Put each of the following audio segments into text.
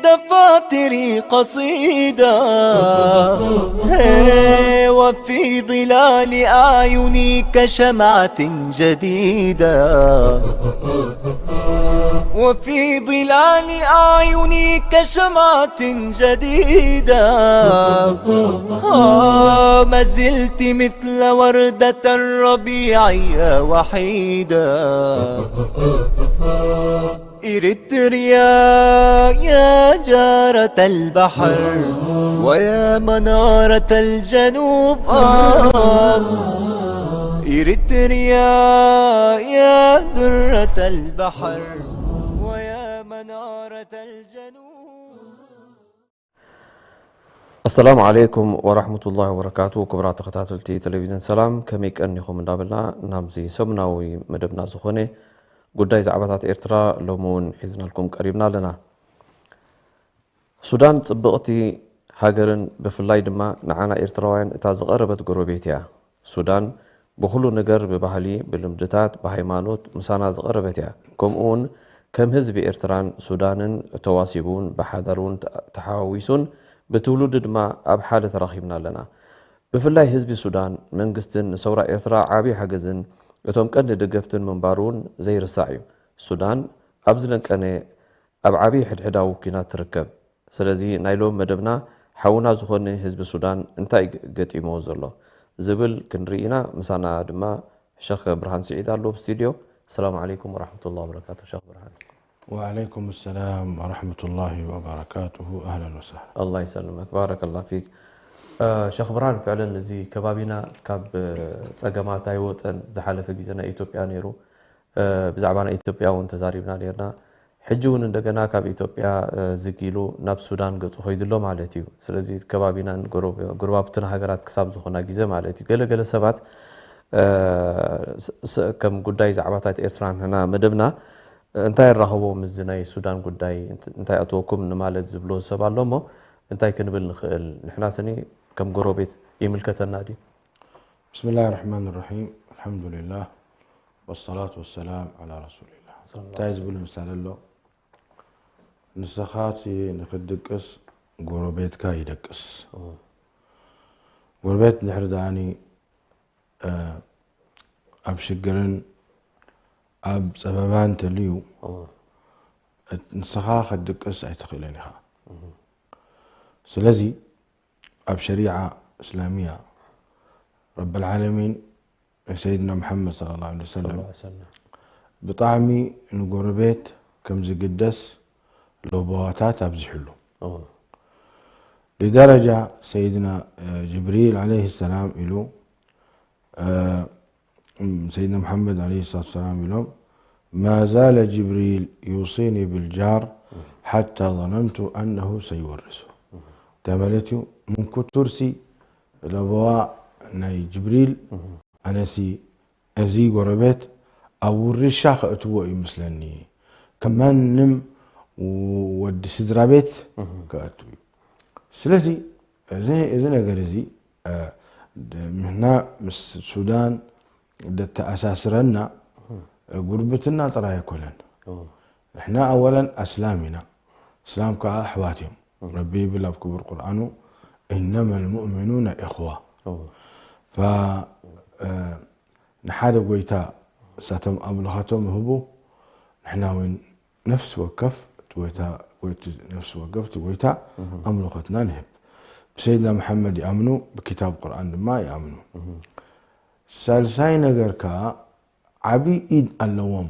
دفاتري قصيدة، هي، وفي ظلال أعيني كشمعة جديدة، وفي ظلال أعيني كشمعة جديدة، آه، ما زلت مثل وردة الربيع يا وحيدة. إريتريا، يا جارة البحر ويا منارة الجنوب، آه. إريتريا، يا درة البحر ويا منارة الجنوب. ኣሰላሙ ዓለይኩም ወራህመቱላሂ ወበረካቱ። ክቡራት ተኸታተልቲ ቴሌቪዝን ሰላም፣ ከመይ ቀኒኹም እንዳበልና ናብዚ ሰሙናዊ መደብና ዝኾነ ጉዳይ ዛዕባታት ኤርትራ ሎሚ እውን ሒዝናልኩም ቀሪብና ኣለና። ሱዳን ጽብቕቲ ሃገርን ብፍላይ ድማ ንዓና ኤርትራውያን እታ ዝቐረበት ጎረቤት እያ። ሱዳን ብኹሉ ነገር ብባህሊ፣ ብልምድታት፣ ብሃይማኖት ምሳና ዝቐረበት እያ። ከምኡ እውን ከም ህዝቢ ኤርትራን ሱዳንን ተዋሲቡ እውን ብሓዳር እውን ተሓዋዊሱን ብትውልዲ ድማ ኣብ ሓደ ተራኺብና ኣለና። ብፍላይ ህዝቢ ሱዳን መንግስትን ንሰውራ ኤርትራ ዓቢ ሓገዝን እቶም ቀንዲ ደገፍትን ምንባሩ እውን ዘይርሳዕ እዩ። ሱዳን ኣብ ዝለንቀነ ኣብ ዓቢ ሕድሕዳዊ ኲናት ትርከብ። ስለዚ ናይ ሎሚ መደብና ሓውና ዝኾነ ህዝቢ ሱዳን እንታይ ገጢምዎ ዘሎ ዝብል ክንርኢ ኢና። ምሳና ድማ ሸኽ ብርሃን ስዒድ ኣሎ ኣብ ስቱድዮ። ሰላም ዓለይኩም ወራህመቱላሂ ወበረካቱ ሸኽ ብርሃን። وعليكم السلام ورحمة الله وبركاته. أهلا وسهلا. الله يسلمك، بارك الله فيك. ሸኽ ብርሃን፣ ፍዕለን እዚ ከባቢና ካብ ጸገማት ኣይወጸን። ዝሓለፈ ግዜ ናይ ኢትዮጵያ ነይሩ። ብዛዕባ ናይ ኢትዮጵያ እውን ተዛሪብና ነርና። ሕጂ እውን እንደገና ካብ ኢትዮጵያ ዝግ ኢሉ ናብ ሱዳን ገጹ ከይዱ ኣሎ ማለት እዩ። ስለዚ ከባቢናን ጎረባብትን ሃገራት ክሳብ ዝኾና ግዜ ማለት እዩ። ገለ ገለ ሰባት ከም ጉዳይ ዛዕባታት ኤርትራ ንሕና መደብና እንታይ ኣራኸቦ ምስዚ ናይ ሱዳን ጉዳይ፣ እንታይ ኣተወኩም ንማለት ዝብሎ ሰብ ኣሎ እሞ እንታይ ክንብል ንኽእል? ንሕና ስኒ ከም ጎረቤት ይምልከተና ድዩ? بسم الله الرحمن الرحيم. الحمد لله والصلاة والسلام على رسول الله. እንታይ ዝብል ምሳሌ ኣሎ? ንስኻ እቲ ንኽትድቅስ ጎረቤትካ ይደቅስ። ጎረቤት እንድሕር ደኣኒ ኣብ ሽግርን ኣብ ጸበባን ተልዩ ንስኻ ክትድቅስ ኣይትኽእልን ኢኻ። ስለዚ ኣብ ሸሪዓ እስላሚያ ረብል ዓለሚን ሰይድና መሓመድ صلى الله عليه وسلم ብጣዕሚ ንጎረቤት ከም ዝግደስ ለበዋታት ኣብዚሕሉ። لدرجة ሰይድና ጅብሪል عليه السلام ኢሉ ሰይድና መሓመድ عليه الصلاة والسلام ኢሎም ما زال جبريل يوصيني بالجار حتى ظننت أنه سيورثه። እንታይ ማለት እዩ? ምንኩቱርሲ ለበዋ ናይ ጅብሪል ኣነሲ እዚ ጎረቤት ኣብ ውርሻ ከእትዎ እዩ ምስለኒ፣ ከም ማንም ወዲ ስድራ ቤት ከእቱ እዩ። ስለዚ እዚ ነገር እዚ ንሕና ምስ ሱዳን ደተኣሳስረና ጉርብትና ጥራይ ኣይኮነን። ንሕና ኣወለን ኣስላም ኢና፣ እስላም ከዓ ኣሕዋት እዮም። ረቢ ይብል ኣብ ክቡር ቁርኣኑ إنما المؤمنون إخوة ንሓደ ጎይታ እሳቶም ኣምልኻቶም ይህቡ፣ ንሕና እውን ነፍሲ ወከፍ እቲ ጎይታ ጎይቲ ነፍሲ ወከፍ እቲ ጎይታ ኣምልኾትና ንህብ። ብሰይድና መሓመድ ይኣምኑ፣ ብኪታብ ቁርኣን ድማ ይኣምኑ። ሳልሳይ ነገር ከኣ ዓቢ ኢድ ኣለዎም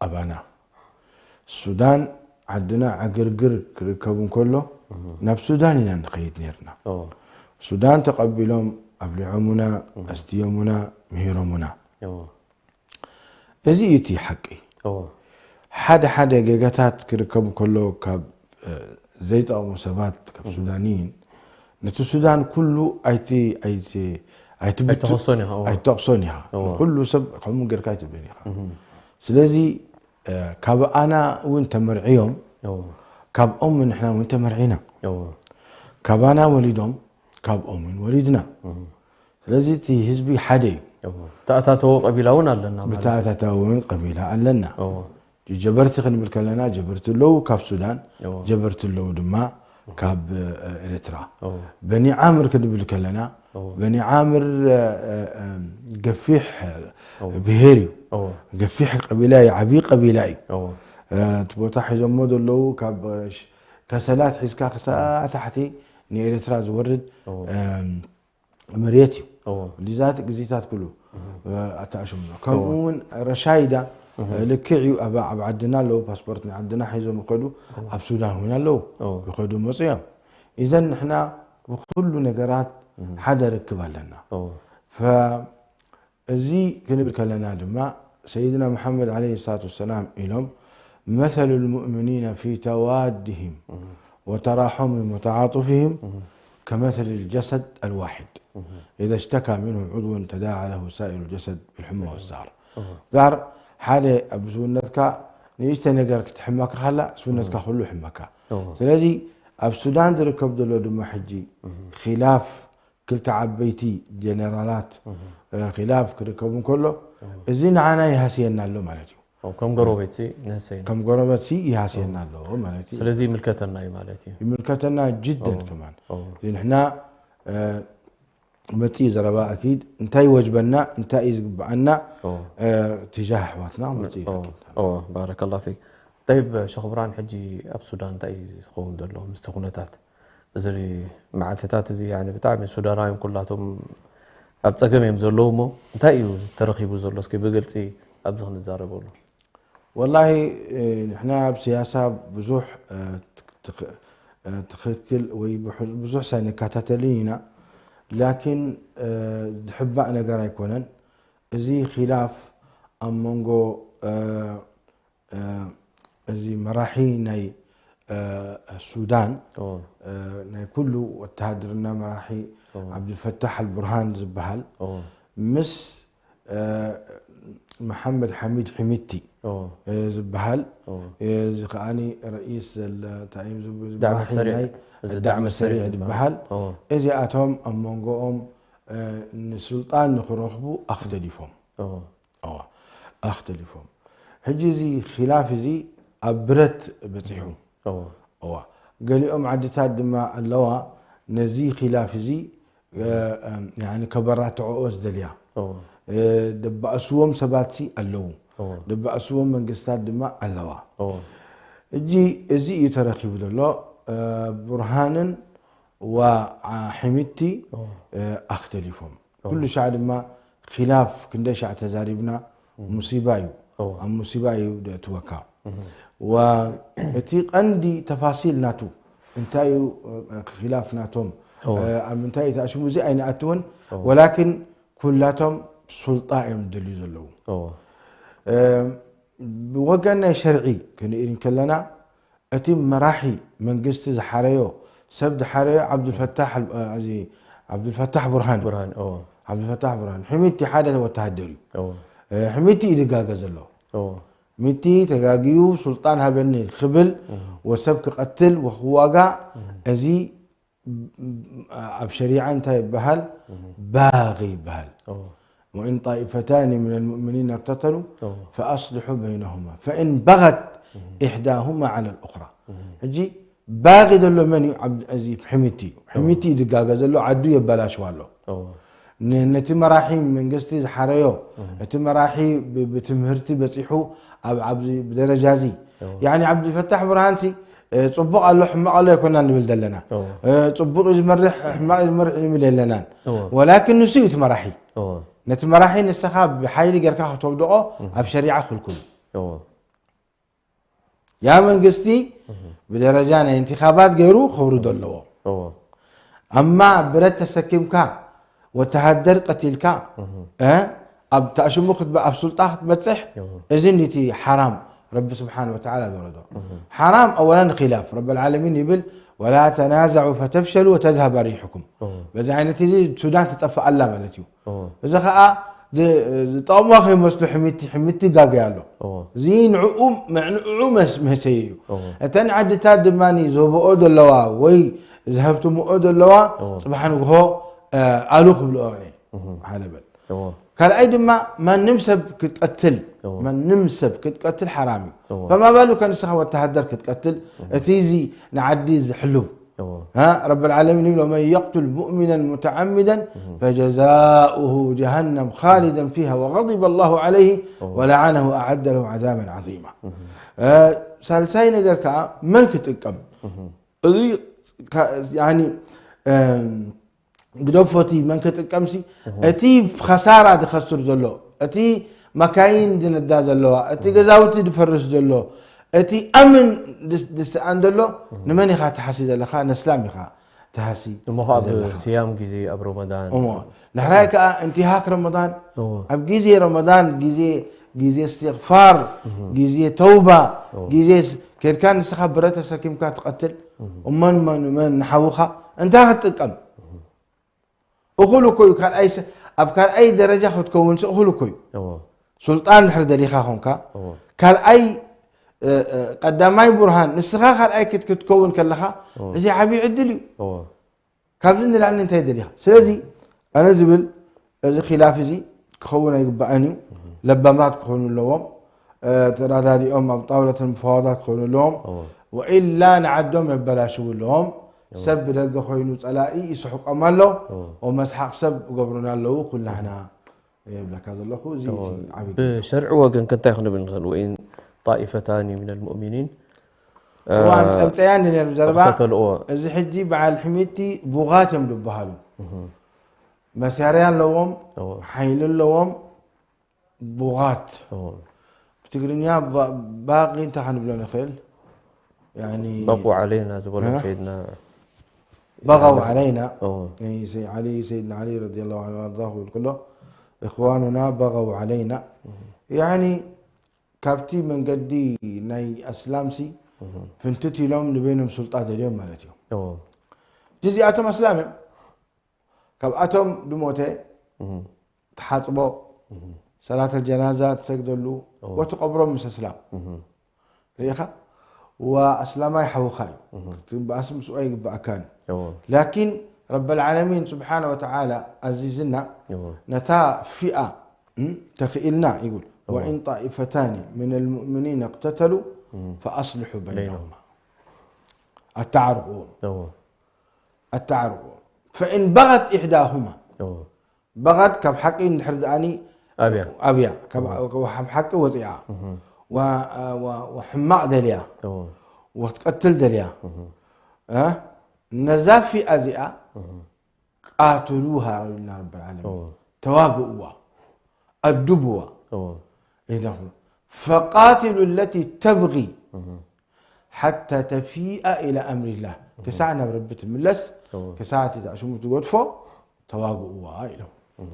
ኣባና። ሱዳን ዓድና ዕግርግር ክርከብ እንከሎ ናብ ሱዳን ኢና ንኸይድ ነርና። ሱዳን ተቐቢሎም ኣብሊዖሙና፣ ኣስትዮሙና፣ ምሂሮሙና። እዚ እዩ እቲ ሓቂ። ሓደ ሓደ ጌጋታት ክርከብ ከሎ ካብ ዘይጠቕሙ ሰባት ካብ ሱዳንይን ነቲ ሱዳን ኩሉ ኣይትኸሶን ኢኻ። ኩሉ ሰብ ከምኡ ጌርካ ኣይትብልን ኢኻ። ስለዚ ካብ ኣና እውን ተመርዕዮም ካብኦም ንሕና እውን ተመርዒና። ካባና ወሊዶም ካብኦም እውን ወሊድና። ስለዚ እቲ ህዝቢ ሓደ እዩ። ተኣታተዎ ቀቢላ እውን ኣለና ማለት እዩ። ብተኣታታዊ እውን ቀቢላ ኣለና። ጀበርቲ ክንብል ከለና ጀበርቲ ኣለዉ ካብ ሱዳን፣ እዎ። ጀበርቲ ኣለዉ ድማ ካብ፣ እ፣ ኤርትራ። እዎ። በኒ ዓምር ክንብል ከለና፣ እዎ። በኒ ዓምር፣ እ፣ እ፣ እ፣ ገፊሕ እዎ። ብሄር እዩ። እዎ። ገፊሕ ቀቢላ እዩ፣ ዓብዪ ቀቢላ እዩ። እዎ። እ፣ እቲ ቦታ ሒዞሞ ዘለዉ ካብ፣ እ፣ ሽ-፣ ከሰላት ሒዝካ ክሳዕ ታሕቲ ንኤርትራ ዝወርድ፣ እዎ። እም፣ መሬት እዩ። እዎ። ሊዛት ግዜታት ኩሉ፣ እህ። እ፣ ኣተኣሽሙ። ከምኡ እዎ። እውን ረሻይዳ፣ እህ። ልክዕ እዩ፣ ኣብ፣ ኣብ ዓድና ኣለዉ፣ ፓስፖርት ናይ ዓድና ሒዞም ይኸዱ፣ እዎ። ኣብ ሱዳን እውን ኣለዉ፣ እዎ። ይኸዱ መፁ እዮም። ኢዘን ንሕና ብኩሉ ነገራት እህ። ሓደ ርክብ ኣለና። እዎ። ፈ-፣ እዚ ክንብል ከለና ድማ ሰይድና መሓመድ ዓለይሂ ሰላቱ ወሰላም ኢሎም፣ مثل المؤمنين في توادهم وتراحمهم وتعاطفهم كمثل الجسد الواحد إذا اشتكى منه عضو تداعى له سائر الجسد بالحمى والسهر. ዳር ሓደ ኣብ ስውነትካ ንእሽተ ነገር ክትሕመካ ከላ ስውነትካ ኩሉ ይሕመካ። ስለዚ ኣብ ሱዳን ዝርከብ ዘሎ ድማ ሕጂ ኺላፍ ክልተ ዓበይቲ ጀነራላት፣ እ፣ ኺላፍ ክርከቡ እንከሎ፣ እዚ ንዓና ይሃስየና ኣሎ ማለት እዩ። ኦ፣ ከም ጎረቤትሲ ንህሰየና። ከም ጎረቤትሲ ይሃስየና ኣሎ ማለት እዩ። ስለዚ ይምልከተና እዩ ማለት እዩ። ይምልከተና ጅደን ኦ፣ ከማን። ኦ። እዚ ንሕና፣ እ፣ መጽኢ ዘረባ ኣኪድ እንታይ ይወጅበና፣ እንታይ እዩ ዝግብኣና፣ ኦ። እ፣ ትጃህ ኣሕዋትና መጽኢ ኦ፣ ኣኪድ። ኦ፣ ባረከላሁ ፊክ። ጠይብ፣ ሸኽ ብርሃን፣ ሕጂ ኣብ ሱዳን እንታይ እዩ ዝኸውን ዘሎ ምስቲ ኩነታት? እዚ መዓልትታት እዚ፣ ያኒ፣ ብጣዕሚ ሱዳናውያን ኩላቶም ኣብ ጸገም እዮም ዘለዉ እሞ፣ እንታይ እዩ ተረኺቡ ዘሎ? እስኪ ብግልጺ ኣብዚ ክንዛረበሉ። ወላሂ፣ እ፣ ንሕና ኣብ ስያሳ ብዙሕ፣ እ፣ ትክ-፣ ትክ-፣ እ፣ ትኽክል ወይ ብሑ-፣ ብዙሕ ሳይንከታተልን ኢና። ላኪን፣ እ፣ ዝሕባእ ነገር ኣይኮነን። እዚ ኺላፍ ኣብ መንጎ፣ እ፣ እ፣ እዚ መራሒ ናይ፣ እ፣ ሱዳን፣ ኦ። እ፣ ናይ ኩሉ ወተሃደርና መራሒ ኦ። ዓብዱልፈታሕ ኣልቡርሃን ዝበሃል ኦ። ምስ፣ እ፣ መሓመድ ሓሚድ ሕሚቲ ኦ። እ፣ ዝበሃል፣ ኦ። እ፣ እዚ ከኣኒ ረኢስ ዘለ፣ እንታይ እዮም ዝብ-፣ ዳዕመ መራሒ ሰሪዕ፣ ናይ እዚ ዳዕመ ዳዕመ ሰሪዕ ሰሪዕ ዝበሃል። ዝበሃል። ኦ። እዚኣቶም ኣብ መንጎኦም፣ እ፣ ንስልጣን ንኽረኽቡ ኣኽተሊፎም። ኦ። እዋ፣ ኣኽተሊፎም። ሕጂ እዚ ኺላፍ እዚ ኣብ ብረት በጺሑ። እዎ። እዋ። ገሊኦም ዓድታት ድማ ኣለዋ ነዚ ኺላፍ እዚ፣ እ፣ እም፣ ያኒ ከበራትዕኦ ዝደልያ። እዎ። እ፣ ደባእስዎም ሰባትሲ ኣለዉ። እዎ። ደባእስዎም መንግስታት ድማ ኣለዋ። እዎ። ሕጂ እዚ እዩ ተረኺቡ ዘሎ። እ፣ ቡርሃንን ዋ፣ ዓ-፣ ሕሚቲ፣ እዎ። እ፣ ኣኽተሊፎም። እዎ። ኩሉ ሻዕ ድማ ኺላፍ ክንደይ ሻዕ ተዛሪብና፣ እም። ሙሲባ እዩ። እዎ። ኣብ ሙሲባ እዩ ደእትወካ። እም። ዋ፣ እቲ ቀንዲ ተፋሲል ናቱ እንታይ እዩ፣ እ፣ ኺላፍ ናቶም፣ እዎ። እ፣ ኣብ ምንታይ እዩ ተኣሽሙ፣ እዚ ኣይንኣትውን። እዎ። ወላኪን ኩላቶም ሱልጣ እዮም ዝደልዩ ዘለዉ። እዎ። እ፣ ብወገን ናይ ሸርዒ ክንርኢ እንከለና፣ እቲ መራሒ መንግስቲ ዝሓረዮ፣ ሰብ ዝሓረዮ ዓብዱልፈታሕ ኣል-፣ እዚ ዓብዱልፈታሕ ቡርሃን እዩ። ቡርሃን፣ ኦ። ዓብዱልፈታሕ ቡርሃን። ሕሚቲ ሓደ ወተሃደር እዩ። ኦ። እ፣ ሕሚቲ እዩ ዝጋገ ዘሎ። ኦ። ሕሚቲ ተጋግዩ ሱልጣን ሃበኒ ክብል እም። ወሰብ ክቐትል ወክዋጋእ እም። እዚ ኣብ ሸሪዓ እንታይ ይበሃል? እም። ባጊ ይበሃል። ኦ። وإن طائفتان من المؤمنين اقتتلوا ኦ። فأصلحوا بينهما فإن بغت እም። إحداهما على الأخرى። እም። ሕጂ ባጊ ዘሎ መን እዩ? ዓብድ-፣ እዚ ሕሚቲ እዩ። ኦ። ሕሚቲ እዩ ዝጋገ ዘሎ፣ ዓዱ የበላሽዋ ኣሎ። ኦ። ን-፣ ነቲ መራሒ መንግስቲ ዝሓረዮ፣ እም። እቲ መራሒ ብ-፣ ብትምህርቲ በጺሑ ኣብ፣ ኣብዚ ብደረጃ እዚ። ኦ። ያኒ ዓብዱልፈታሕ ቡርሃንሲ፣ እ፣ ጽቡቕ ኣሎ፣ ሕማቕ ኣሎ ኣይኮናን ንብል ዘለና። ኦ። እ፣ ጽቡቕ እዩ ዝመርሕ፣ ሕማቕ እዩ ዝመርሕ ንብል የለናን። ኦ። ወላኪን ንሱ እዩ እቲ መራሒ። ኦ። ነቲ መራሒ ንስኻ ብሓይሊ ጌርካ ከተውድቖ እም። ኣብ ሸሪዓ ክልኩል እዩ። ኦ። ያ መንግስቲ እህ። ብደረጃ ናይ እንቲኻባት ገይሩ ከውርዶ ኣለዎ። እዎ። ኣማ ብረት ተሰኪምካ፣ ወተሃደር ቀቲልካ፣ እህ። እ፣ ኣብ ተኣሽሙ ክትበ-፣ ኣብ ሱልጣ ክትበጽሕ፣ እዎ። እዚ ኒቲ ሓራም ረቢ ስብሓን ወተዓላ ዝወረዶ። እህ። ሓራም ኣወላን ኺላፍ ረቢ ልዓለሚን ይብል፣ "ወላ ተናዘዑ ፈተፍሸሉ ወተዝሃብ ሪሑኩም።" እዎ። በዚ ዓይነት እዚ ሱዳን ትጠፍእ ኣላ ማለት እዩ። እዎ። እዚ ኸኣ ድ-፣ ዝጠቕሞ ከይመስሉ ሕሚቲ፣ ሕሚቲ ይጋገይ ኣሎ። እዎ። እዚ ንዕኡ፣ ንዕኡ መስ-፣ መህሰይ እዩ። እዎ። እተን ዓድታት ድማ ዞብኦ ዘለዋ ወይ ዝሃብትምኦ ዘለዋ እዎ። ጽባሕ ንግሆ፣ እ፣ ኣሉ ክብልኦ እኔ። እህ። ሓደ በል። እዎ። ካልኣይ ድማ ማንም ሰብ ክትቀትል ማንም ሰብ ክትቀትል ሓራም እዩ። ፈማ ባሉከ ንስኻ ወተሃደር ክትቀትል፣ እቲ እዚ ንዓዲ ዝሕልው ረብ ዓለሚን ይብሎ፣ መን የቅቱል ሙእሚናን ሙተዓሚዳን ፈጀዛኡሁ ጀሃነም ኻሊደን ፊሃ ወገዲበ ላሁ ዓለይሂ ወለዓነሁ ወኣዓደ ለሁ ዓዛበን ዓዚማ። ሳልሳይ ነገር ከዓ መን ክጥቀም፣ እዚ ግደፎቲ መን ክጥቀምሲ፣ እቲ ኸሳራ ዝኸስር ዘሎ፣ እቲ መካይን ዝነዳ ዘለዋ፣ እቲ ገዛውቲ ዝፈርስ ዘሎ፣ እቲ ኣምን ዝስኣን ዘሎ፣ ንመን ኢኻ ትሓሲ ዘለኻ? ነስላም ኢኻ ትሃሲ እሞ ኸዓ ኣብ ዘለኻ። ስያም ግዜ ኣብ ረመዳን እሞ ዳሕራይ ከዓ እንቲሃክ ረመዳን፣ ኣብ ግዜ ረመዳን ግዜ ግዜ እስትግፋር፣ ግዜ ተውባ፣ ግዜ ስ- ከድካ ንስኻ ብረት ተሰኪምካ ትቐትል፣ እመን መን መን ንሓውኻ እንታይ ክትጥቀም? እኹል እኮ እዩ። ካልኣይ ስ- ኣብ ካልኣይ ደረጃ ክትከውንስ እኹል እኮ እዩ። እዎ ሱልጣን ድሕር ደሊኻ ኾንካ እዎ ካልኣይ እ፣ እ፣ ቀዳማይ ቡርሃን ንስኻ ካልኣይ ክት- ክትከውን ከለኻ እዚ ዓብዪ ዕድል እዩ። እዎ ካብዚ ንላዕሊ እንታይ ደሊኻ? ስለዚ ኣነ ዝብል እዚ ኺላፍ እዚ ክኸውን ኣይግባእን እዩ። ለባማት ክኾኑ ኣለዎም። እ፣ ተረዳዲኦም ኣብ ጣውለት ሙፋዋዳት ክኾኑ ኣለዎም። እዎ ወኢላ ንዓዶም የበላሽው ኣለዎም። ሰብ ብደገ ኮይኑ ጸላኢ ይስሕቆም ኣሎ። እዎ ወመስሓቕ ሰብ ይገብሩና ኣለዉ። ኩላህና የብለካ ዘለኹ እዚ እዎ። እቲ ዓብዪ ብሸርዒ ወገን ከ እንታይ ክንብል ንኽእል? ወኢን ጣኢፈታኒ ሚነል ሙእሚኒን እዋን ጠምጠያ እንደ ነይሩ ዘረባ እቅተተልዎ እዚ ሕጂ በዓል ሕሚቲ ቡቓት እዮም ዝበሃሉ። መሳርያ ኣለዎም፣ እዎ ሓይሊ ኣለዎም። ቡቓት እዎ ብትግርኛ ባ- ባቂ እንታይ ክንብሎ ንኽእል? ያኒ በቁ ዓለይና ዝበሎም እ? ሰይድና በغوا علينا እዎ يعني سي- علي سيدنا علي رضي الله عنه وارضاه يقول له اخواننا بغوا علينا يعني ካብቲ መንገዲ ናይ ኣስላምሲ ፍንትት ኢሎም ንበይኖም ሱልጣ ደልዮም ማለት እዩ። እዎ እዚኣቶም ኣስላም እዮም። ካብኣቶም ድሞተ እህ ትሓፅቦ ሰላት ኣልጀናዛ ትሰግደሉ እዎ ወትቀብሮም ምስ ኣስላም እህ ርኢኻ ወኣስላማይ ሓውኻ እዩ ክትበኣስ ምስኡ ኣይግበኣካን እዩ። እዎ ላኪን ረበልዓለሚን ስብሓነ ወተዓላ ኣዚዝና እዎ ነታ ፊኣ እም፣ ተኽኢልና ይብል እዎ ወኢን ጣኢፈታኒ ምን ልሙእሚኒን እቅተተሉ እህ ፈኣስልሑ በይነሁማ በይነሁማ ኣተዓርቅዎም እዎ ኣተዓርቅዎም ፈኢን በቐት ኢሕዳሁማ እዎ በቐት ካብ ሓቂ እንድሕር ደኣኒ ኣብያ ኣብያ ካብ ካብ ሓቂ ወፂኣ እህ ወ- ወ- ወሕማቕ ደልያ እዎ ወትቀትል ደልያ እህ እ? ነዛ ፊኣ እዚኣ እህ ቃትሉሃ ኢልና ረብ ዓለሚን እዎ ተዋግእዋ ኣድብዋ እዎ ኢለኹ ፈቃትሉ ለቲ ተብጊ እህ ሓታ ተፊኣ ኢላ ኣምሪላህ ክሳዕ ናብ ረቢ ትምለስ እዎ ክሳዕ እቲ ዛዕሽሙ ትገድፎ ተዋግእዋ ኢሎም። እህ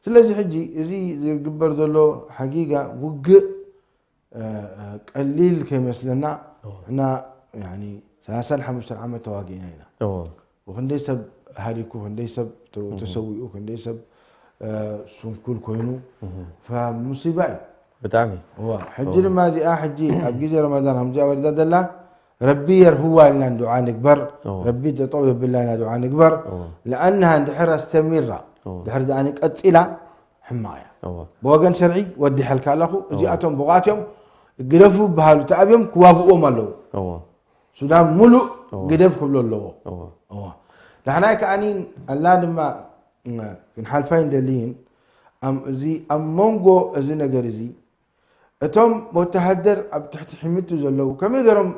ስለዚ ሕጂ እዚ ዝግበር ዘሎ ሓጊጋ ውግእ እ፣ እ፣ ቀሊል ከይመስለና እዎ እና ያኒ ሰላሳን ሓሙሽተን ዓመት ተዋጊእና ኢና። እዎ ወክንደይ ሰብ ሃሊኩ፣ ክንደይ ሰብ ተ- ተሰዊኡ፣ ክንደይ ሰብ እ፣ ስንኩል ኮይኑ እህ ፈሙሲባ እዩ። ብጣዕሚ እዋ ሕጂ እዎ ድማ እዚኣ ሕጂ ኣብ ግዜ ረመዳን ከምዚኣ ወሪዳ ዘላ ረቢ የርህዋ ኢልና ዱዓ ንግበር። እዎ ረቢ ጠጠው የብላ ኢና ዱዓ ንግበር። እዎ ለኣንሃ እንድሕር ኣስተሚራ እዎ ድሕር ደኣኒ ቀፂላ ሕማቕ እያ። እዎ ብወገን ሸርዒ ወዲሐልካ ኣለኹ። እዚኣቶም ብቑዓት እዮም ግደፉ በሃሉ ተኣብዮም ክዋግእዎም ኣለዉ። እዎ ሱዳን ሙሉእ እዎ ግደፍ ክብሎ ኣለዎ። እዎ እዎ ዳሕናይ ከኣኒ ኣላ ድማ እ፣ ክንሓልፋ ይንደልይን ኣም- እዚ ኣብ መንጎ እዚ ነገር እዚ እቶም ወተሃደር ኣብ ትሕቲ ሕሚቱ ዘለዉ ከመይ ገይሮም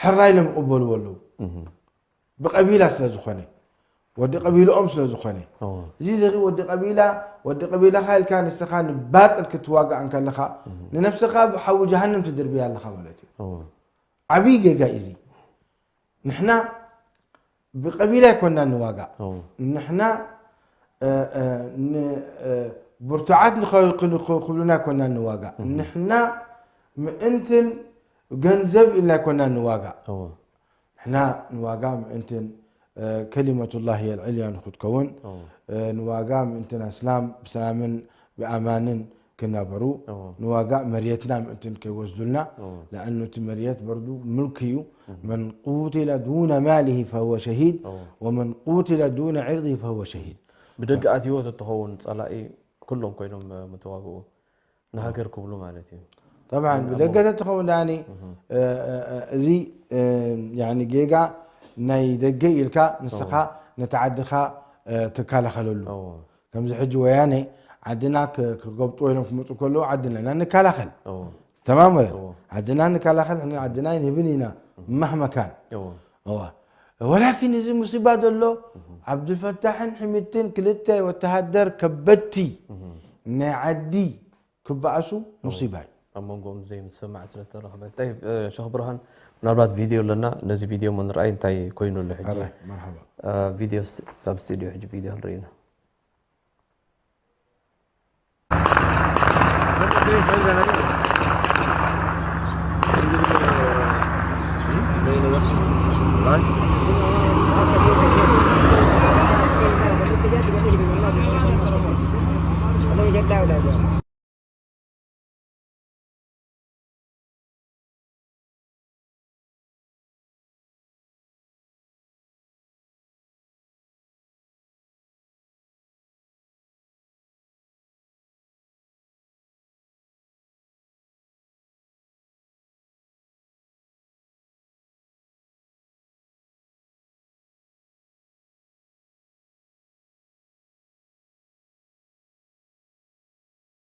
ሕራይ ኢሎም ይቕበልዎ ኣለዉ? እህ ብቀቢላ ስለ ዝኾነ ወዲ ቀቢልኦም ስለ ዝኾነ እዎ እዚ ዘኺ ወዲ ቀቢላ ወዲ ቀቢላኻ ኢልካ ንስኻ ንባጥል ክትዋጋእ እንከለኻ ንነፍስኻ ብሓዊ ጀሃንም ትድርብያ ኣለኻ ማለት እዩ። እዎ ዓብዪ ጌጋ እዩ እዚ። ንሕና ብቀቢላ ኣይኮንና ንዋጋእ። እዎ ንሕና እ፣ እ፣ ን- እ፣ ብርቱዓት ንኸ- ክን- ክብሉና ኣይኮንና ንዋጋእ። ንሕና ምእንትን ገንዘብ ኢልና ኣይኮንና ንዋጋእ። እዎ ንሕና ንዋጋ ምእንትን እ፣ ከሊመቱላህ የልዕልያ ንክትከውን እዎ እ፣ ንዋጋ ምእንትን ኣስላም ብሰላምን ብኣማንን ክናበሩ እዎ ንዋጋ መርየትና ምእንትን ከይወስዱልና እዎ ለኣኑ እቲ መርየት በርዱ ምልክ እዩ። መን ቁትለ ዱነ ማሊሂ ፈሁወ ሸሂድ እዎ ወመን ቁትለ ዱነ ዕርዲ ፈሁወ ሸሂድ። ብደገ ኣትይዎ ተትኸውን ጸላኢ ኩሎም ኮይኖም፣ እ፣ ምተዋግኡ ንሃገር ክብሉ ማለት እዩ። طبعا ን-፣ ብደገ ኣሞ-፣ ተትኸውን ዳኒ፣ እህ፣ እ፣ እ፣ እ፣ እዚ፣ እ፣ ያኒ ጌጋ ናይ ደገ ኢልካ ንስኻ እዎ። ነቲ ዓድኻ፣ እ፣ ትከላኸለሉ። እዎ። ከምዚ ሕጂ ወያነ ዓድና ክ-፣ ክገብጥዎ ኢሎም ክመፁ ከለዉ ዓድና ኢና ንከላኸል። እዎ። ተማም ወለ እዎ። ዓድና ንከላኸል፣ ንሕና ዓድና ኣይንህብን ኢና መህመካን። እዎ። እዋ። ወላኪን እዚ ሙሲባ ዘሎ ዓብዱልፈታሕን ሕሚትን ክልተ ወተሃደር ከበድቲ እህ። ናይ ዓዲ ክበኣሱ ሙሲባ እዩ። ኣብ መንጎኦም ዘይምስምማዕ ስለ ዝተረኽበ። ጠይብ፣ እ፣ ሸኽ ብርሃን፣ ምናልባት ቪድዮ ኣለና፣ ነዚ ቪድዮ እሞ ንርኣይ እንታይ ኮይኑ ኣሎ ሕጂ። ሕራይ፣ መርሓባ። እ፣ ቪድዮ ስ-፣ ካብ ስቱዲዮ ሕጂ ቪድዮ ክንርኢ ኢና።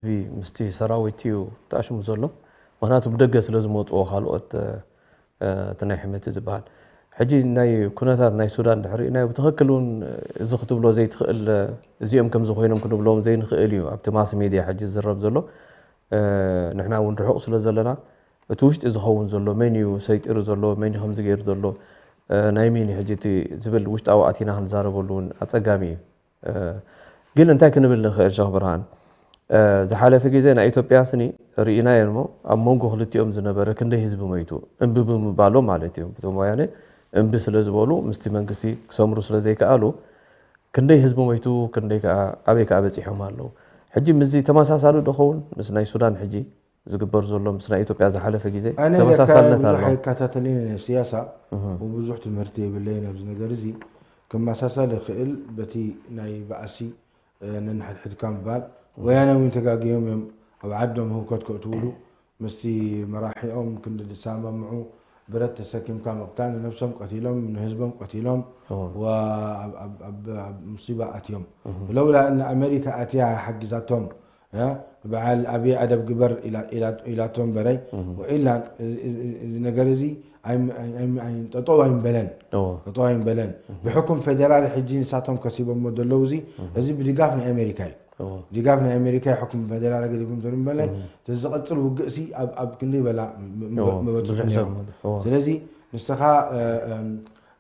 ህዝቢ ምስቲ ሰራዊት እዩ ተኣሽሙ ዘሎ። ምኽንያቱ ብደገ ስለ ዝመፅዎ ካልኦት፣ እ፣ እ፣ እቲ ናይ ሕመቲ ዝበሃል። ሕጂ ናይ ኩነታት ናይ ሱዳን ድሕሪ ርኢናዮ ብትኽክል እውን እዚ ክትብሎ ዘይትኽእል፣ እ፣ እዚኦም ከምዚ ኮይኖም ክንብሎም ዘይንኽእል እዩ። ኣብቲ ማስ ሜድያ ሕጂ ዝዝረብ ዘሎ፣ እ፣ ንሕና እውን ርሑቕ ስለ ዘለና እቲ ውሽጢ ዝኸውን ዘሎ መን እዩ ሰይጢሩ ዘሎ፣ መን እዩ ከምዚ ገይሩ ዘሎ፣ እ፣ ናይ መን እዩ ሕጂ እቲ ዝብል ውሽጣዊ ኣቲና ክንዛረበሉ እውን ኣፀጋሚ እዩ። እ፣ ግን እንታይ ክንብል ንኽእል ሸኽ ብርሃን? እ፣ ዝሓለፈ ግዜ ናይ ኢትዮጵያ ስኒ ርኢናዮ እሞ ኣብ መንጎ ክልቲኦም ዝነበረ ክንደይ ህዝቢ ሞይቱ? እምቢ ብምባሎም ማለት እዩ። እቶም ወያነ እምቢ ስለ ዝበሉ ምስቲ መንግስቲ ክሰምሩ ስለ ዘይከኣሉ ክንደይ ህዝቢ ሞይቱ፣ ክንደይ ከኣ ኣበይ ከኣ በጺሖም ኣለዉ? ሕጂ ምስዚ ተመሳሳሊ ዶ ኸውን? ምስ ናይ ሱዳን ሕጂ ዝግበር ዘሎ ምስ ናይ ኢትዮጵያ ዝሓለፈ ግዜ ኣነ ተመሳሳልነት ብዙሕ ኣሎ። ኣይከታተልን እየ ስያሳ እህ። ብብዙሕ ትምህርቲ የብለይን ኣብዚ ነገር እዚ። ክመሳሰል ይኽእል በቲ ናይ ባእሲ፣ እ፣ ነንሕድሕድካ ምባል። ወያነ እውን ተጋግዮም እዮም ኣብ ዓዶም ህውከት ከእትውሉ ምስቲ መራሒኦም ክንዲ ዝሰማምዑ ብረት ተሰኪምካ ምቕታል፣ ንነብሶም ቀቲሎም ንህዝቦም ቀቲሎም እዎ። ወ-፣ ኣብ፣ ኣብ፣ ኣብ፣ ኣብ ሙሲባ ኣትዮም። ለውላ እነ ኣሜሪካ ኣትያ ሓጊዛቶም፣ እ፣ በዓል ኣብይ ኣደብ ግበር ኢላ-፣ ኢላ-፣ ኢላቶም በረይ። ወኢላ እዚ፣ እዚ፣ እዚ፣ እዚ ነገር እዚ ኣይም-፣ ኣይም-፣ ኣይም-፣ ጠጠው ኣይምበለን። እዎ። ጠጠው ኣይምበለን። ብሕኩም ፌዴራል ሕጂ ንሳቶም ከሲቦሞ ዘለዉ እዚ፣ እዚ ብድጋፍ ናይ ኣሜሪካ እዩ። እዎ። ድጋፍ ናይ ኣሜሪካ እዩ ሕኩም ፌዴራል ገዲፉ እንተድምበለ፣ እቲ ዝቐጽል ውግእ ሲ ኣብ፣ ኣብ ክንደይ በላ ም-፣ ም-፣ እዎ። መበጽሑ ብዙሕ ነይሩ። ሰብ እዎ። ስለዚ ንስኻ፣ እ፣ እም፣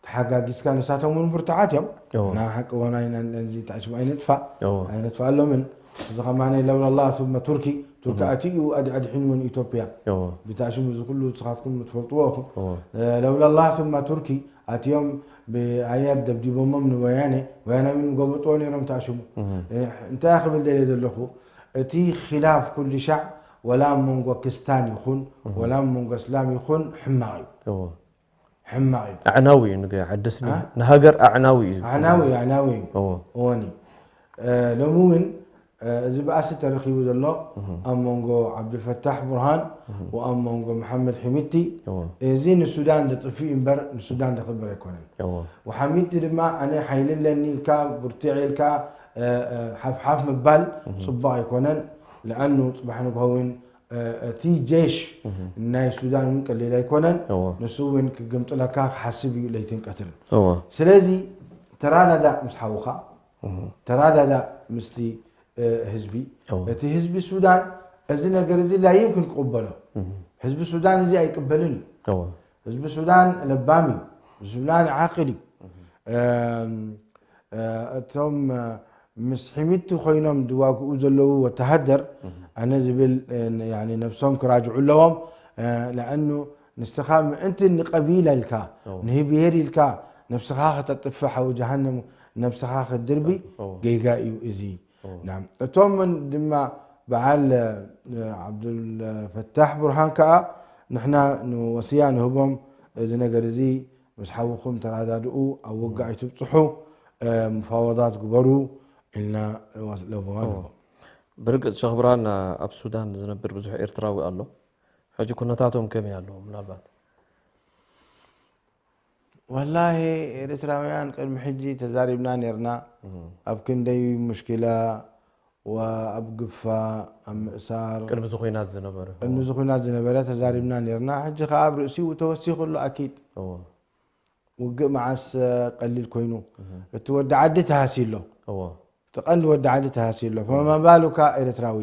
ተሓጋጊዝካ ንሳቶም እውን ብርቱዓት እዮም። እዎ። ንሓቂ ውን ኣይነ-፣ ነዚ ተኣሽሙ ኣይነጥፋእ፣ እዎ። ኣይነጥፍኣሎምን። እዚ ከማነ ለውላ ላህ ثم ቱርኪ፣ ቱርኪ ኣትዩ ኣድ-፣ ኣድሒንዎ ንኢትዮጵያ። እዎ። ብተኣሽሙ እዚ ኩሉ ንስኻትኩም ትፈልጥዎ ኢኹም። እዎ። እ፣ ለውላ ላህ ثم ቱርኪ ኣትዮም ብኣየር ደብዲቦሞም ንወያነ፣ ወያነ እውን ጎበጥዎ ነይሮም ተኣሽሙ። እህ። እ፣ እንታይ ክብል ደልየ ዘለኹ፣ እቲ ኺላፍ ኩሉ ሻዕ ወላ ኣብ መንጎ ክስታን ይኹን፣ ወላ ኣብ መንጎ እስላም ይኹን ሕማቕ እዩ። እዎ። ሕማቕ እዩ። ኣዕናዊ እዩ፣ ንገ-፣ ዓዲ ስኒ፣ እ? ንሃገር ኣዕናዊ እዩ። ኣዕናዊ እዩ፣ ኣዕናዊ እዩ። እዎ። እወን እዩ። እ፣ ሎሚ እውን፣ እ፣ እዚ ባእሲ ተረኺቡ ዘሎ ኣብ መንጎ ዓብዱልፈታሕ ቡርሃን ወኣብ መንጎ መሓመድ ሕሚቲ፣ እዎ። እዚ ንሱዳን ዘጥፍእ እምበር ንሱዳን ዘኽብር ኣይኮነን። እዎ። ወሓሚቲ ድማ ኣነ ሓይሊ ኣለኒ ኢልካ፣ ብርቲዕ ኢልካ፣ እ፣ እ፣ ሓፍሓፍ ምባል ጽቡቕ ኣይኮነን። ለኣኑ ጽባሕ ንግሆ እውን፣ እ፣ እቲ ጄሽ ናይ ሱዳን እውን ቀሊል ኣይኮነን። እዎ። ንሱ እውን ክግምጥለካ ክሓስብ እዩ ለይትን ቀትርን። እዎ። ስለዚ ተራዳዳእ ምስ ሓውኻ፣ ተራዳዳእ ምስቲ፣ እ፣ ህዝቢ። እዎ። እቲ ህዝቢ ሱዳን እዚ ነገር እዚ ላ ይምክን ክቕበሎ። ህዝቢ ሱዳን እዚ ኣይቅበልን እዩ። እዎ። ህዝቢ ሱዳን ለባም እዩ። ህዝቢ ሱዳን ዓቅል እዩ። እም፣ እ፣ እቶም፣ እ፣ ምስ ሕሚቲ ኮይኖም ዝዋግኡ ዘለዉ ወተሃደር፣ ኣነ ዝብል፣ እ፣ ን-፣ ያኒ ነብሶም ክራጅዑ ኣለዎም። እ፣ ለኣኑ ንስኻ ምእንቲ ንቀቢላ ኢልካ፣ እዎ። ንህብሄር ኢልካ ነብስኻ ከተጥፍእ ሓዊ ጀሃነም ነብስኻ ክትድርቢ እዎ። ጌጋ እዩ እዚ። እዎ። ናም። እቶም ድማ በዓል፣ እ፣ ዓብዱልፈታሕ ቡርሃን ከኣ ንሕና ንወስያ ንህቦም፣ እዚ ነገር እዚ ምስ ሓውኹም ተረዳድኡ፣ ኣብ ውግእ ኣይትብጽሑ፣ እ፣ ምፋወዳት ግበሩ ኢልና ወስ-፣ ለበዋ እዎ። ኣለዎ። ብርግጽ ሸኽ ብርሃን ኣብ ሱዳን ዝነብር ብዙሕ ኤርትራዊ ኣሎ። ሕጂ ኩነታቶም ከመይ ኣሎ? ምናልባት ወላሂ ኤርትራውያን ቅድሚ ሕጂ ተዛሪብና ነርና። ኣብ ክንደይ ሙሽኪላ ወኣብ ግፋ ኣብ ምእሳር ቅድሚ እዚ ኹናት ዝነበረ ቅድሚ እዚ ኩናት ዝነበረ ተዛሪብና ነርና። ሕጂ ከዓ ኣብ ርእሲኡ ተወሲኹ ኣሎ ኣኪድ። እዎ ውግእ መዓስ ቀሊል ኮይኑ እቲ ወዲ ዓዲ ተሃስዩ ኣሎ። እዎ እቲ ቀንዲ ወዲ ዓዲ ተሃስዩ ኣሎ። ፈማ ባሉካ ኤርትራዊ።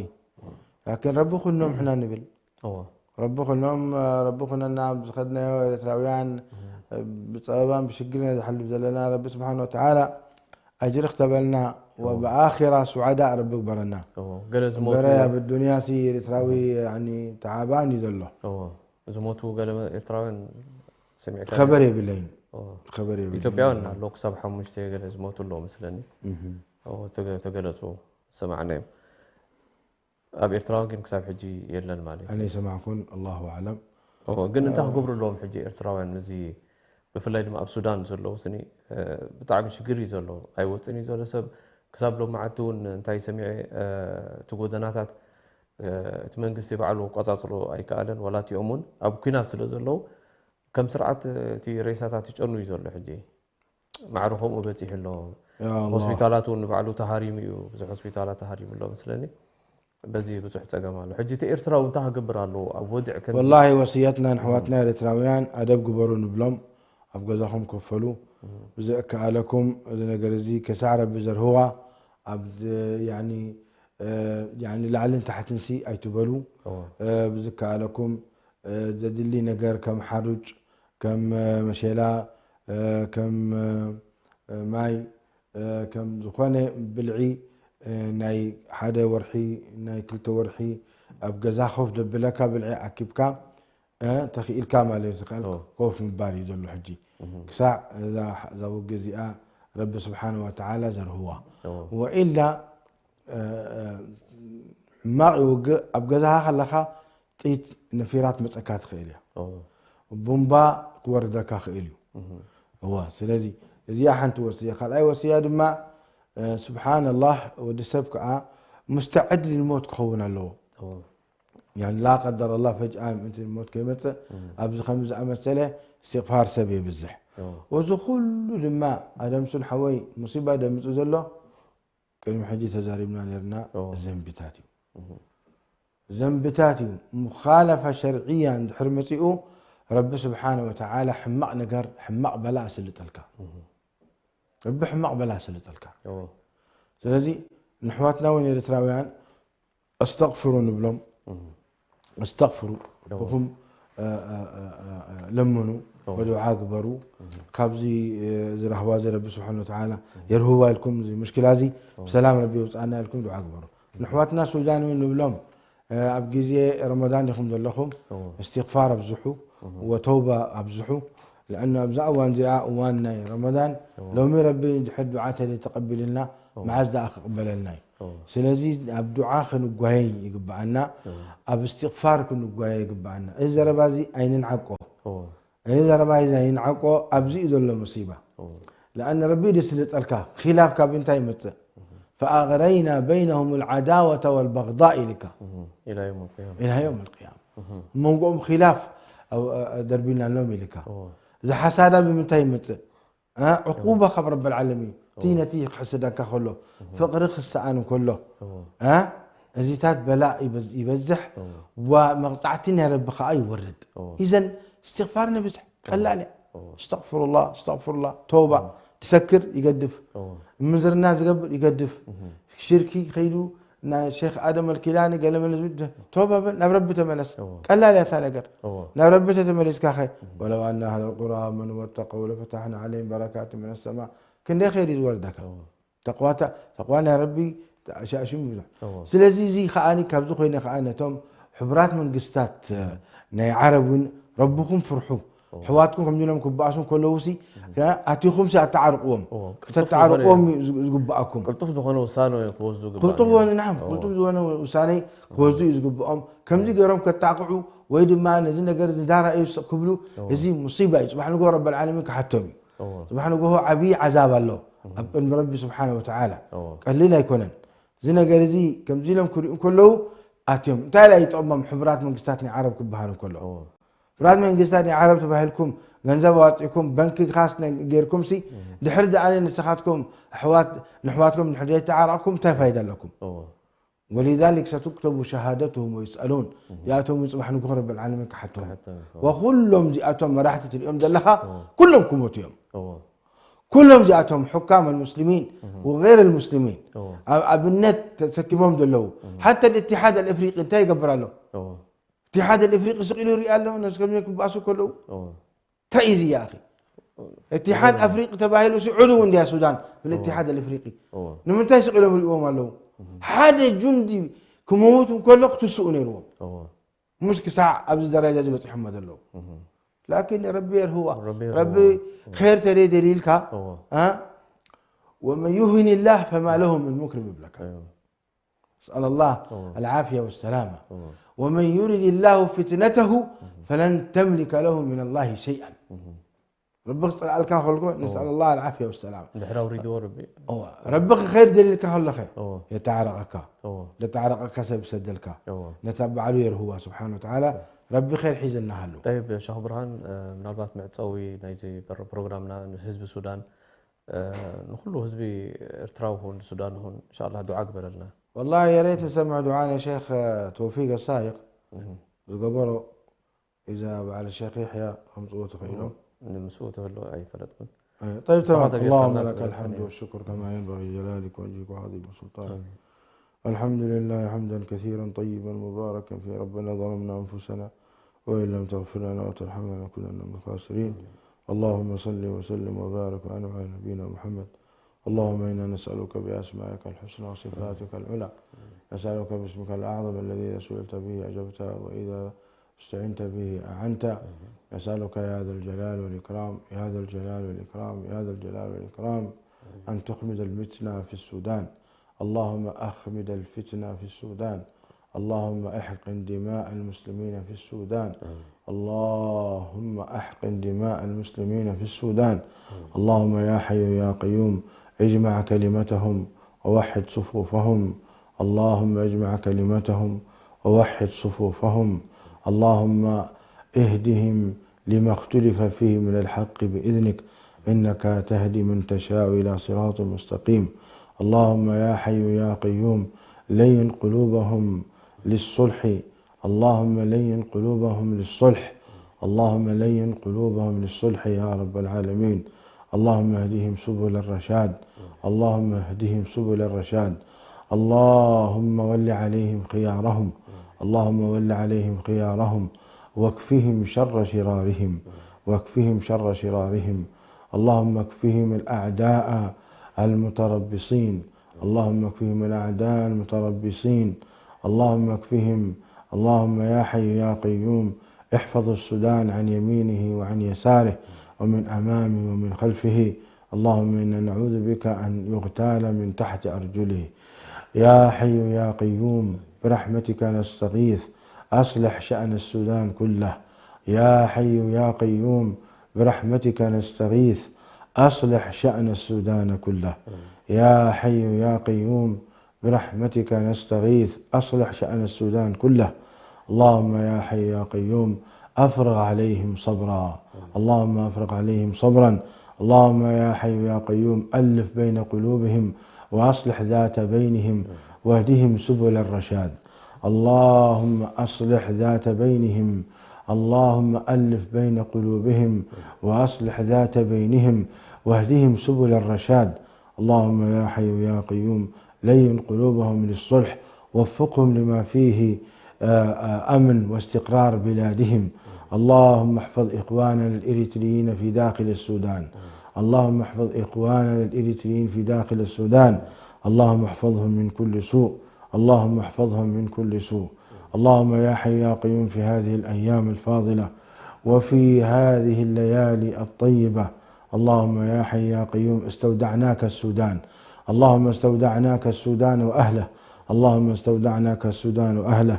ላኪን ረቢ ኩኖም ሕና ንብል። እዎ ረቢ ኩኖም ረቢ ኩነና ብዝኸድናዮ ኤርትራውያን ብፀበባን ብሽግርን ኢና ዝሓልፍ ዘለና። ረቢ ስብሓን ወተዓላ ኣጅሪ ክተበልና ወብኣኺራ ሱዓዳ ረቢ ግበረና። እዎ ገለ ዝሞቱ እምበረ ኣብ ዱንያ ሲ ኤርትራዊ ያኒ ተዓባን እዩ ዘሎ። እዎ ዝሞቱ ገለ ኤርትራውያን ሰሚዕካ ኸበር የብለይን። እዎ ኸበር የብለይን። ኢትዮጵያውያን ኣሎ ክሳብ ሓሙሽተ ገለ ዝሞቱ ኣለዉ መስለኒ። እዎ ተገ- ተገለጹ ሰማዕናዮም። ኣብ ኤርትራውያን ግን ክሳብ ሕጂ የለን ማለት እዩ። ኣነ ይሰማዕኩን ኣላሁ ኣዕለም። እዎ ግን እንታይ ክገብሩ ኣለዎም ሕጂ ኤርትራውያን እዚ ብፍላይ ድማ ኣብ ሱዳን ዘለዉ ስኒ ብጣዕሚ ሽግር እዩ ዘሎ። ኣይወፅን እዩ ዘሎ ሰብ ክሳብ ሎም መዓልቲ እውን እንታይ ሰሚዐ እቲ ጎደናታት እቲ መንግስቲ ባዕሉ ቆፃፅሮ ኣይከኣለን ዋላ እቲኦም እውን ኣብ ኩናት ስለ ዘለዉ ከም ስርዓት እቲ ሬሳታት ይጨኑ እዩ ዘሎ ሕጂ። ማዕረ ከምኡ በፂሑ ኣሎ። ሆስፒታላት እውን ንባዕሉ ተሃሪሙ እዩ። ብዙሕ ሆስፒታላት ተሃሪሙ ኣሎ መስለኒ። በዚ ብዙሕ ፀገም ኣሎ። ሕጂ እቲ ኤርትራዊ እንታይ ክገብር ኣለዎ ኣብ ወድዕ ከምዚ? ወላሂ ወስየትና ንሕዋትና ኤርትራውያን ኣደብ ግበሩ ንብሎም። ኣብ ገዛኹም ከፈሉ ብዝእከኣለኩም እዚ ነገር እዚ ከሳዕ ረቢ ዘርህዋ ኣብ ላዕልን ታሕትን ሲ ኣይትበሉ። ብዝከኣለኩም ዘድሊ ነገር ከም ሓሩጭ፣ ከም መሸላ፣ ከም ማይ፣ ከም ዝኾነ ብልዒ ናይ ሓደ ወርሒ ናይ ክልተ ወርሒ ኣብ ገዛ ኮፍ ደብለካ ብልዒ ኣኪብካ ተኽኢልካ ማለት ዝኽእል ኮፍ ምባል እዩ ዘሎ ሕጂ ክሳዕ እዛ ውግእ እዚኣ ረቢ ስብሓን ወተዓላ ዘርህዋ። ወኢላ ሕማቕ ይውግእ ኣብ ገዛኻ ከለኻ ጥይት ነፊራ ትመፀካ ትኽእል እያ። ቡምባ ክወርደካ ክእል እዩ። እዋ ስለዚ እዚኣ ሓንቲ ወስያ። ካልኣይ ወስያ ድማ ስብሓንላህ ወዲ ሰብ ከዓ ሙስተዕድ ልሞት ክኸውን ኣለዎ። ላ ቀደር ላ ፈጅኣ ምእንቲ ሞት ከይመፅእ ኣብዚ ከም ዝኣመሰለ እስትቕፋር ሰብ የብዝሕ። ወዚ ኩሉ ድማ ኣደምሱን ሓወይ ሙሲባ ደምፅእ ዘሎ ቅድሚ ሕጂ ተዛሪብና ነርና። ዘንብታት እዩ ዘንብታት እዩ። ሙኻለፋ ሸርዕያ እንድሕር መፂኡ ረቢ ስብሓነ ወተዓላ ሕማቕ ነገር ሕማቕ በላ ኣስልጠልካ። ረቢ ሕማቕ በላ ኣስልጠልካ። ስለዚ ንሕዋትና እውን ኤርትራውያን ኣስተቕፍሩ ንብሎም። ኣስተቕፍሩ ረብኹም ለምኑ ወድዓ ግበሩ። ካብዚ ዝራህዋ እዚ ረቢ ስብሓን ወተዓላ የርህዋ ኢልኩም እዚ ሙሽኪላ እዚ ብሰላም ረቢ የውፅኣና ኢልኩም ድዓ ግበሩ። ንሕዋትና ሱዳን እውን ንብሎም ኣብ ግዜ ረመዳን ኢኹም ዘለኹም እስትቕፋር ኣብዝሑ ወተውባ ኣብዝሑ። ለኣኑ ኣብዛ እዋን እዚኣ እዋን ናይ ረመዳን ሎሚ ረቢ ድሕር ዱዓ ተዘይተቐቢልና መዓዝ ደኣ ክቕበለልና እዩ። ስለዚ ኣብ ዱዓ ክንጓየ ይግብኣና፣ ኣብ እስትቕፋር ክንጓየ ይግብኣና። እዚ ዘረባ እዚ ኣይንንዓቆ። እዚ ዘረባ እዚ ኣይንዓቆ፣ ኣብዚ እዩ ዘሎ ሙሲባ። ለኣን ረቢ ድስልጠልካ ኺላፍ ካብ እንታይ ይመፅእ? ፈኣግረይና በይነሁም ልዓዳወተ ወልበግዳእ ኢልካ ኢላ ዮም ልቅያማ ኢላ ዮም ልቅያማ መንጎኦም ኺላፍ ደርቢናሎም ኢልካ። እዚ ሓሳዳ ብምንታይ ይመፅእ? ዕቁባ ካብ ረቢ ልዓለሚን እዩ። እቲ ነቲ ክሕስደካ ከሎ ፍቕሪ ክሰኣን ከሎ እዚታት በላእ ይበዝሕ። መቕፃዕቲ ናይ ረቢ ከዓ ይወርድ። ኢዘን እስትቕፋር ንብዝሕ ቀላል እያ። እስተቕፍሩላ እስተቕፍሩላ ተውባ ድሰክር ይገድፍ። ምንዝርና ዝገብር ይገድፍ። ሽርኪ ከይዱ ናይ ሼክ ኣደም ኣልኪላኒ ገለመለ ዝብል ተውባ በል ናብ ረቢ ተመለስ። ቀላል እያ እታ ነገር። ናብ ረቢ ተተመሊስካ ኸ ወለው ኣና ኣህለ ልቁራ ኣመኑ ወተቀው ለፈታሕና ዓለይም በረካት ምን ሰማ ክንደይ ኸይር እዩ ዝወርደካ። ተቕዋ ናይ ረቢ ሻእሽም ይብሎ። ስለዚ እዚ ከዓኒ ካብዚ ኮይነ ከዓ ነቶም ሕቡራት መንግስታት ናይ ዓረብ እውን ረብኹም ፍርሑ። ሕዋትኩም ከምዚ ኢሎም ክበኣሱ ከለዉ ሲ ኣቲኹም ሲ ኣተዓርቅዎም። ከተተዓርቅዎም እዩ ዝግብኣኩም። ቅልጡፍ ዝኾነ ውሳነ ክወስዱ ይግባእ። ቅልጡፍ ዝኾነ ናም ቅልጡፍ ዝኾነ ውሳነ ክወስዱ እዩ ዝግብኦም። ከምዚ ገይሮም ከጣቕዑ ወይ ድማ ነዚ ነገር እዚ ዳራ እዩ ክብሉ እዚ ሙሲባ እዩ። ፅባሕ ንጎ ረበል ዓለሚን ክሓቶም እዩ። ፅባሕ ንጎሆ ዓብዪ ዓዛብ ኣሎ ኣብ ቅድሚ ረቢ ስብሓነ ወተዓላ። ቀሊል ኣይኮነን። እዚ ነገር እዚ ከምዚ ኢሎም ክሪኡ ከለዉ ኣትዮም እንታይ ላይ ይጠቕሞም ሕቡራት መንግስታት ናይ ዓረብ ክበሃሉ ከለዉ ሕቡራት መንግስታት ናይ ዓረብ ተባሂልኩም ገንዘብ ኣዋፂእኩም በንኪ ካስ ጌርኩም ሲ ድሕር ደኣነ ንስኻትኩም ኣሕዋት ንሕዋትኩም ድሕር ዘይተዓራቕኩም እንታይ ፋይዳ ኣለኩም? ولذلك ستكتب شهادتهم ويسألون። እዚኣቶም ፅባሕ ንግሆ ረብል ዓለሚን ክሓቶም። ክሓቶም፣ እዎ። ወኩሎም እዚኣቶም መራሕቲ ትሪኦም ዘለኻ እዎ። ኩሎም ክሞቱ እዮም። እዎ። ኩሎም እዚኣቶም حكام المسلمين እዎ። وغير المسلمين። እዎ። ኣብ ኣብነት ተሰኪሞም ዘለዉ እዎ። ሓታ الاتحاد الافريقي እንታይ ይገብር ኣሎ? እዎ። الاتحاد الافريقي ስቕ ኢሉ ይርኢ ኣሎ ነዚ ከም ክበኣሱ ከለዉ። እዎ። እንታይ እዩ እዚ يا أخي؟ اتحاد أفريقي ተባሂሉ ሲ ዕሉው እንድያ ሱዳን بالاتحاد الافريقي። እዎ። ንምንታይ ስቕ ኢሎም ይርእዎም ኣለዉ? ሓደ ጁንዲ ክመውት እንከሎ ክትስኡ ነይርዎም። እዎ። ሙሽ ክሳዕ ኣብዚ ደረጃ እዚ በፂሖሞ ዘለዉ። እህ። ላኪን ረቢ የርህዋ። ረቢ የርህዋ። ረቢ ኸይር ተደይ ደሊልካ እዎ። አ? ومن يهن الله فما له من مكرم ይብለካ። እዎ። نسأل الله እዎ። العافية والسلامة። እዎ። ومن يرد الله فتنته እህ። فلن تملك له من الله شيئا። እህ። ረቢ ክፀልኣልካ ከልኮ እዎ። نسأل الله العافية والسلامة። ድሕሪ ኣውሪድዎ ረቢ። እዎ። ረቢ ክኸይር ደሊልካ ከለኸ እዎ። የተዓረቐካ። እዎ። ለተዓረቐካ ሰብ ይሰደልካ። እዎ። ነታ ባዕሉ የርህዋ ስብሓን ወተዓላ ረቢ ኸይር ሒዘልና ሃሉ። ጠይብ ሸኽ ብርሃን እ፣ ምናልባት መዕፀዊ ናይዚ በር- ፕሮግራምና ንህዝቢ ሱዳን እ፣ ንኩሉ ህዝቢ ኤርትራዊ ይኹን ሱዳን ይኹን እንሻላ ዱዓ ግበረልና። والله يا ريت نسمع دعاء يا شيخ توفيق السايق እህ። ዝገበሮ إذا በዓል ሸኽ የሕያ ከምፅዎ ተኽኢሎም ንምስኡ ተህሎ ኣይፈለጥኩን። طيب ንስኻ تمام. اللهم ተገይርካልና لك ስለ الحمد ዝጸንሐ። والشكر كما ينبغي لجلالك وجهك وعظيم سلطانك. ኣሜን። الحمد لله حمدا كثيرا طيبا مباركا فيه. ربنا ظلمنا أنفسنا وإن لم تغفر لنا وترحمنا لنكونن من الخاسرين. اللهم صل وسلم وبارك وأنعم على نبينا محمد. اللهم إنا نسألك بأسمائك الحسنى وصفاتك العلى. نسألك باسمك الأعظم الذي إذا سئلت به أجبت وإذا استعنت به أعنت. نسألك يا ذا الجلال والإكرام، يا ذا الجلال والإكرام، يا ذا الجلال والإكرام، أن تخمد الفتنة في السودان. اللهم أخمد الفتنة في السودان. اللهم احقن دماء المسلمين في السودان. اللهم احقن دماء المسلمين في السودان. اللهم يا حي يا قيوم، اجمع كلمتهم ووحد صفوفهم. اللهم اجمع كلمتهم ووحد صفوفهم. اللهم اهدهم لما اختلف فيه من الحق بإذنك، إنك تهدي من تشاء إلى صراط مستقيم. اللهم يا حي يا قيوم، لين قلوبهم للصلح. اللهم لين قلوبهم للصلح. اللهم لين قلوبهم للصلح يا رب العالمين. اللهم اهدهم سبل الرشاد. اللهم اهدهم سبل الرشاد. اللهم ول عليهم خيارهم. اللهم ول عليهم خيارهم. واكفهم شر شرارهم. واكفهم شر شرارهم. اللهم اكفهم الأعداء المتربصين. اللهم اكفهم الأعداء المتربصين. اللهم اكفهم. اللهم يا حي يا قيوم، احفظ السودان عن يمينه وعن يساره ومن أمامه ومن خلفه. اللهم إنا نعوذ بك أن يغتال من تحت أرجله. يا حي يا قيوم، برحمتك نستغيث، أصلح شأن السودان كله. يا حي يا قيوم، برحمتك نستغيث، أصلح شأن السودان كله. يا حي يا قيوم، برحمتك نستغيث، أصلح شأن السودان كله. اللهم يا حي يا قيوم، أفرغ عليهم صبرا. اللهم أفرغ عليهم صبرا. اللهم يا حي يا قيوم، ألف بين قلوبهم وأصلح ذات بينهم واهدهم سبل الرشاد. اللهم أصلح ذات بينهم. اللهم ألف بين قلوبهم وأصلح ذات بينهم واهدهم سبل الرشاد. اللهم يا حي يا قيوم، لين قلوبهم للصلح، وفقهم لما فيه، آه، آه، أمن واستقرار بلادهم. اللهم احفظ إخواننا الإريتريين في داخل السودان. اللهم احفظ إخواننا الإريتريين في داخل السودان. اللهم احفظهم من كل سوء. اللهم احفظهم من كل سوء. اللهم يا حي يا قيوم، في هذه الأيام الفاضلة وفي هذه الليالي الطيبة، اللهم يا حي يا قيوم، استودعناك السودان. اللهم استودعناك السودان وأهله. اللهم استودعناك السودان وأهله.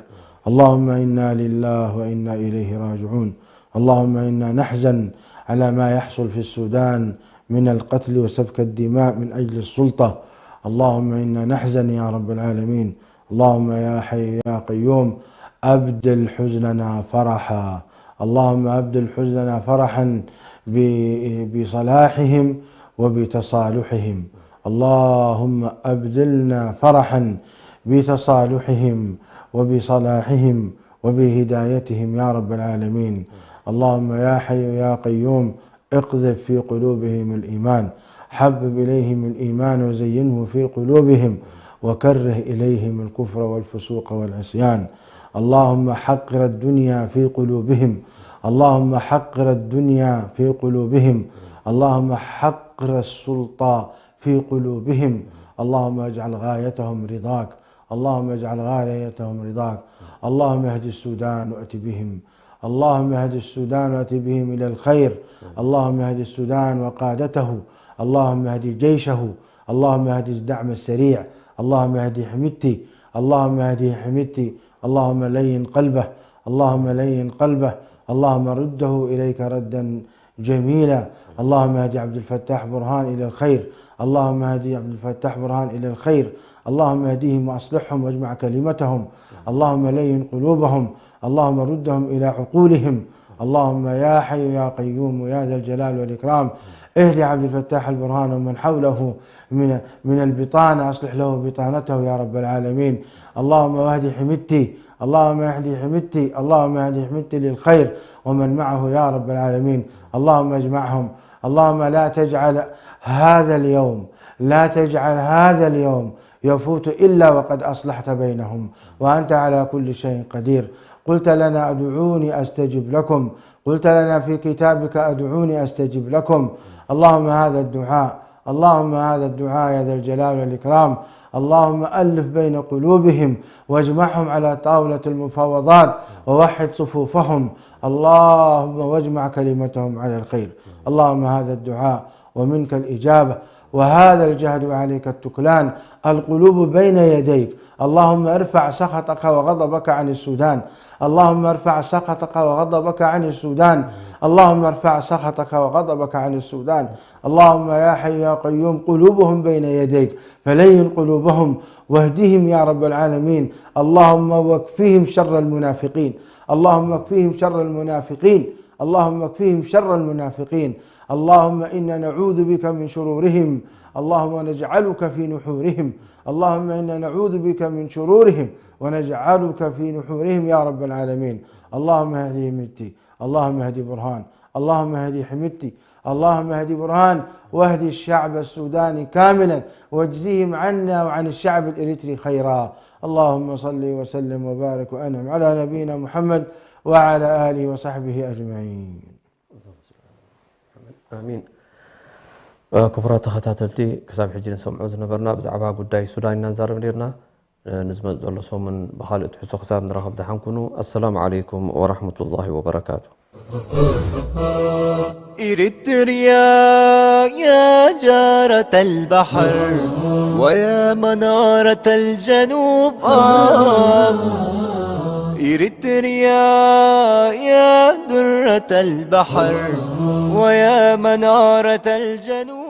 اللهم إنا لله وإنا إليه راجعون. اللهم إنا نحزن على ما يحصل في السودان من القتل وسفك الدماء من أجل السلطة. اللهم إنا نحزن يا رب العالمين. اللهم يا حي يا قيوم، أبدل حزننا فرحا. اللهم أبدل حزننا فرحا ب-، بصلاحهم وبتصالحهم. اللهم أبدلنا فرحا بتصالحهم وبصلاحهم وبهدايتهم يا رب العالمين. اللهم يا حي يا قيوم، اقذف في قلوبهم الإيمان، حبب إليهم الإيمان وزينه في قلوبهم، وكره إليهم الكفر والفسوق والعصيان. اللهم حقر الدنيا في قلوبهم، اللهم حقر الدنيا في قلوبهم، اللهم حقر السلطة في قلوبهم. اللهم اجعل غايتهم رضاك، اللهم اجعل غايتهم رضاك. اللهم اهد السودان وأت بهم، اللهم اهد السودان وأت بهم إلى الخير. اللهم اهد السودان وقادته، اللهم اهد جيشه، اللهم اهد الدعم السريع، اللهم اهد حميدتي، اللهم اهد حميدتي، اللهم لين قلبه، اللهم لين قلبه، اللهم رده إليك ردا جميلة. اللهم اهد عبد الفتاح برهان إلى الخير، اللهم اهد عبد الفتاح برهان إلى الخير، اللهم اهدهم وأصلحهم واجمع كلمتهم، اللهم لين قلوبهم، اللهم ردهم إلى عقولهم. اللهم يا حي يا قيوم يا ذا الجلال والإكرام، اهد عبد الفتاح البرهان ومن حوله من، من البطانة، أصلح له بطانته يا رب العالمين. اللهم اهد حميدتي، اللهم اهد حميدتي، اللهم اهد حميدتي للخير ومن معه يا رب العالمين. اللهم اجمعهم، اللهم لا تجعل هذا اليوم، لا تجعل هذا اليوم يفوت إلا وقد أصلحت بينهم، وأنت على كل شيء قدير. قلت لنا: "ادعوني أستجب لكم". قلت لنا في كتابك: "ادعوني أستجب لكم". اللهم هذا الدعاء، اللهم هذا الدعاء يا ذا الجلال والإكرام. اللهم ألف بين قلوبهم واجمعهم على طاولة المفاوضات ووحد صفوفهم. اللهم واجمع كلمتهم على الخير. اللهم هذا الدعاء ومنك الإجابة، وهذا الجهد وعليك التكلان. القلوب بين يديك. اللهم ارفع سخطك وغضبك عن السودان. اللهم ارفع سخطك وغضبك عن السودان. اللهم ارفع سخطك وغضبك عن السودان. اللهم يا حي يا قيوم، قلوبهم بين يديك، فلين قلوبهم واهدهم يا رب العالمين. اللهم واكفهم شر المنافقين. اللهم اكفهم شر المنافقين. اللهم اكفهم شر المنافقين. اللهم إنا نعوذ بك من شرورهم. اللهم نجعلك في نحورهم. اللهم إنا نعوذ بك من شرورهم ونجعلك في نحورهم يا رب العالمين. اللهم اهد حميدتي. اللهم اهد برهان. اللهم اهد حميدتي. اللهم اهد برهان واهد الشعب السوداني كاملا، واجزهم عنا وعن الشعب الإريتري خيرا. اللهم صل وسلم وبارك وأنعم على نبينا محمد وعلى آله وصحبه أجمعين. ኣሚን። ክቡራት ተኸታተልቲ፣ ክሳብ ሕጂ ንሰምዖ ዝነበርና ብዛዕባ ጉዳይ ሱዳን ኢና ንዛረብ ነርና። ንዝመጽእ ዘሎ ሰሙን ብኻልእ ትሕዝቶ ክሳብ ንራኸብ ደሓን ኩኑ። ኣሰላሙ ዓለይኩም ወራህመቱላሂ ወበረካቱ። إريتريا يا جارة البحر ويا منارة الجنوب آه إريتريا يا درة البحر ويا منارة الجنوب